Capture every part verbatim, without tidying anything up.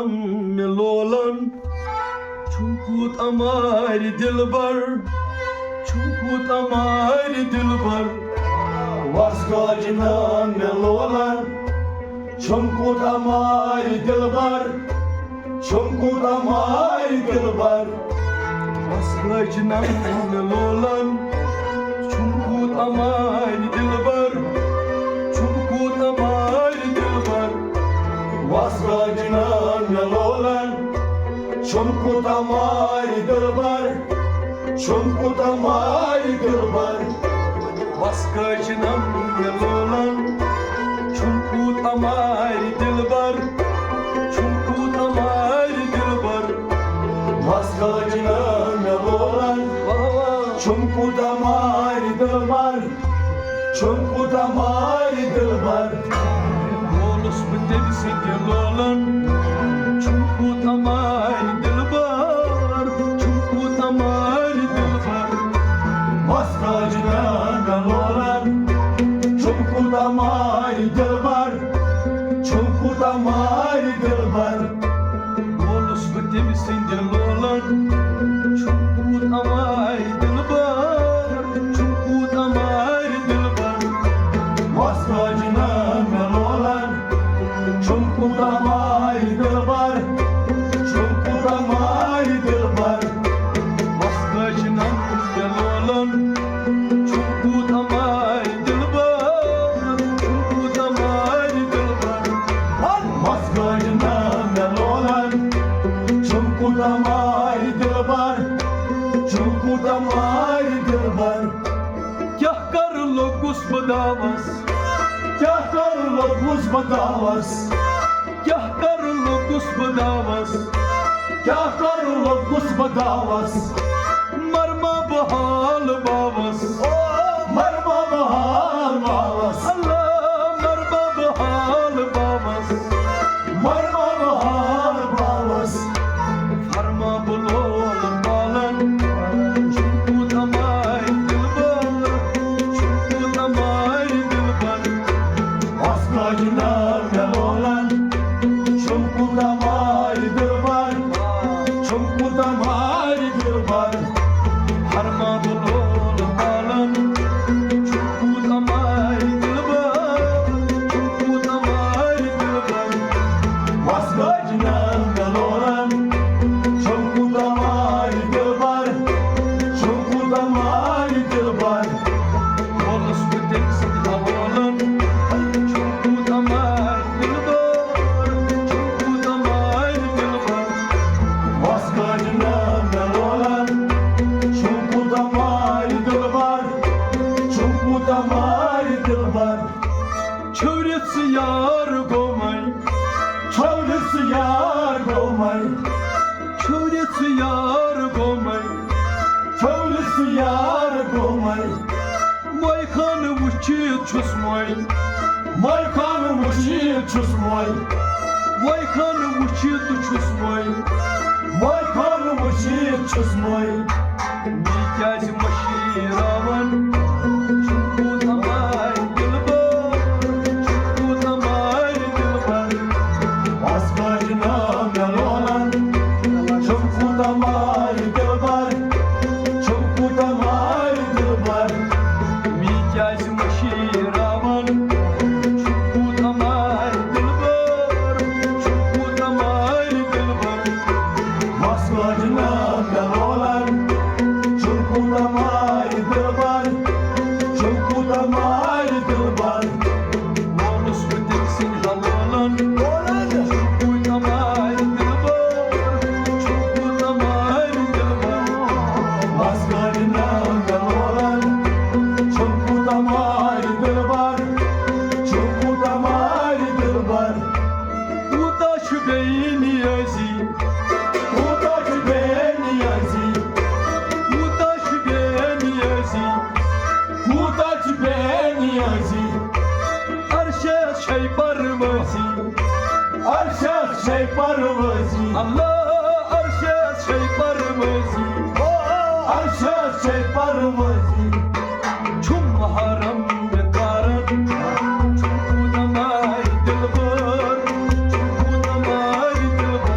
مےٚ لولن، چھُم کوٗتاہ مارِ دِلبر، چھُم کوٗتاہ مارِ دِلبر۔ وس گاجہِ نام مےٚ لولن، چھُم کوٗتاہ مارِ دِلبر، چھُم کوٗتاہ مارِ دِلبر۔ وس گاجہِ نام مےٚ لولن، چھُم کوٗتاہ مارِ دِلبر، چھُم کوٗتاہ مارِ دِلبر۔ وس گاجہِ نام مےٚ لولن، چھُم کوٗتاہ مارِ دِلبر، چھُم کوٗتاہ مارِ دِلبر۔ وس گاجہِ نام مےٚ لولن، چھُم کوٗتاہ مارِ دِلبر، چھُم کوٗتاہ مارِ دِلبر۔ وس گاجہِ نام مےٚ لولن، واہ واہ۔ چھُم کوٗتاہ مارِ دِلبر، چھُم کوٗتاہ مارِ دِلبر۔ وولُس بہٕ تٔمۍ سٕنٛدِ لولن، چھُم کوٗتاہ مارِ دِلبر، چھُم کوٗتاہ مارِ دِلبر۔ وس گاجہِ نام مےٚ لولن، چھُم کوٗتاہ مارِ دِلبر، چھُم کوٗتاہ مارِ دِلبر۔ وولُس بہٕ تٔمۍ سٕنٛدِ لولن، چھُم کوٗتاہ مارِ دِلبر، چھُم کوٗتاہ مارِ دِلبر۔ وس گاجہِ نام مےٚ لولن، چھُم کوٗتاہ مارِ دِلبر، چھُم کوٗتاہ مارِ دِلبر۔ وس گاجہِ نام مےٚ لولن، چھُم کوٗتاہ مارِ دِلبر، چھُم کوٗتاہ مارِ دِلبر۔ وس گاجہِ نام مےٚ لولن، چھُم کوٗتاہ مارِ دِلبر، چھُم کوٗتاہ مارِ دِلبر۔ کیٛاہ کَرٕ لوٚگُس بہٕ داوَس، کیٛاہ کَرٕ لوٚگُس بہٕ داوَس، کیٛاہ کَرٕ لوٚگُس بہٕ داوَس، کیٛاہ کَرٕ لوٚگُس بہٕ داوَس۔ مرما بہٕ حال باوَس۔ او مرما بہار باوس۔ اللہ مرما بہار باوس۔ مرما بہار باوس۔ فرما بہٕ لول پالن۔ چھُم کوٗتاہ مارِ دِلبر۔ چھُم کوٗتاہ مارِ دِلبر۔ وس گاجہِ نام مےٚ لولن۔ چھُم کوٗتاہ مارِ دِلبر۔ چھُم کوٗتاہ مارِ دِلبر۔ فرما بہٕ لول پالن۔ چھُم کوٗتاہ مارِ دِلبر۔ چھُم کوٗتاہ مارِ دِلبر۔ وس گاجہِ نام مےٚ لولن۔ چھُم کوٗتاہ مارِ دِلبر۔ چھُم کوٗتاہ مارِ دِلبر۔ وولُس بہٕ تٔمۍ سٕنٛدِ حوالن۔ چھُم کوٗتاہ مارِ دِلبر، چھُم کوٗتاہ مارِ دِلبر۔ وس گاجہِ نام مےٚ لولن۔ چھُم کوٗتاہ مارِ دِلبر، چھُم کوٗتاہ مارِ دِلبر۔ چھُرِ ژٕ یار گوٚمَے۔ چھُرِ ژٕ یار گوٚمَے۔ چھُرِ ژٕ یار گوٚمَے۔ چھُرِ ژٕ یار گوٚمَے۔ وۄنۍ خانہٕ وٕچھِتھ چھُس وۄنۍ۔ وۄنۍ خانہٕ وٕچھِتھ چھُس وۄنۍ۔ وۄنۍ خانہٕ وٕچھِتھ چھُس وۄنۍ۔ وۄنۍ خانہٕ وٕچھِتھ چھُس وۄنۍ۔ مےٚ کیٛازِ مٔشیٖراوان؟ چھُم کوٗتاہ مارِ دِلبر، چھُم کوٗتاہ مارِ دِلبر۔ وس گاجہِ نام مےٚ لولن۔ چھُم کوٗتاہ مارِ دِلبر، چھُم کوٗتاہ مارِ دِلبر۔ مےٚ کیٛازِ مٔشیٖراوان؟ چھُم کوٗتاہ مارِ دِلبر، چھُم کوٗتاہ مارِ دِلبر۔ وس گاجہِ نام مےٚ لولن۔ چھُم کوٗتاہ مارِ دِلبر، چھُم کوٗتاہ مارِ دِلبر۔ وولُس بہٕ تٔمۍ سٕنٛدِ حوالن۔ چھُم کوٗتاہ مارِ دِلبر، چھُم کوٗتاہ مارِ دِلبر۔ وس گاجہِ نام مےٚ لولن۔ چھُم کوٗتاہ مارِ دِلبر، چھُم کوٗتاہ مارِ دِلبر۔ کوٗتاہ چھُ بے نیازی، کوٗتاہ چھُ بے نیازی، کوٗتاہ چھُ بے نیازی، کوٗتاہ چھُ بے نیازی۔ عرشس چھے پروٲزی، عرشس چھے پروٲزی۔ اللہ عرشس چھے پروٲزی، عرشس چھے پروٲزی۔ چھُم محرم مےٚ تارن، چھُم کوٗتاہ مارِ دِلبر، چھُم کوٗتاہ مارِ دِلبر۔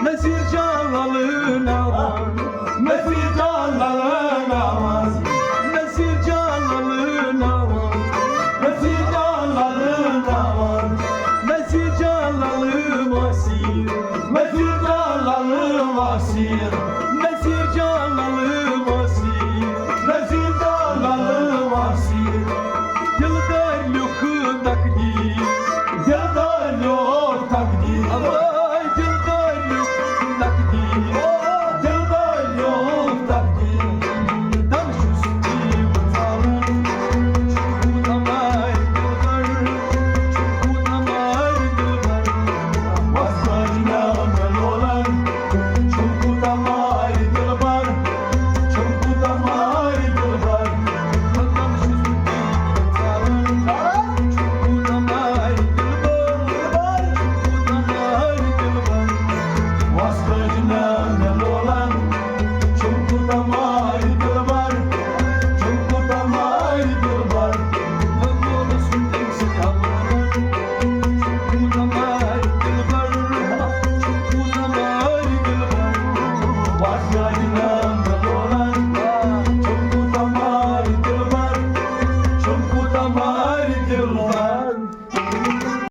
نصیر جان لالہٕ ناوان، نصیر جان لالہٕ ناوان، نصیر جان لالہٕ ناوان، نصیر جان لالہٕ ناوان، نصیر جان لالہٕ واسیر، نصیر جان لالہٕ واسیر، نصیر جان لالہٕ واسیر، نصیر جان لالہٕ واسیر۔ دلدار لیوٚکھ تقدیر، دلدار لیوٚکھ تقدیر۔ اوے دلدار لیوٚکھ تقدیر، او دلدار لیوٚکھ تقدیر۔ دم چھُس ٹیٖم ژالان، چھُ کوٗتاہ مارِ دلبر، چھُ کوٗتاہ مارِ دلبر۔ وۄستٲجۍ ناو مےٚ لولان، چھُ کوٗتاہ مارِ دلبر، چھُ کوٗتاہ مارِ دلبر۔ دم چھُس ٹیٖم ژالان، چھُ کوٗتاہ مارِ دلبر، چھُ کوٗتاہ مارِ دلبر۔ وۄستٲجۍ ناو مےٚ لولان، چھُ کوٗتاہ مارِ دلبر، چھُ کوٗتاہ مارِ دلبر۔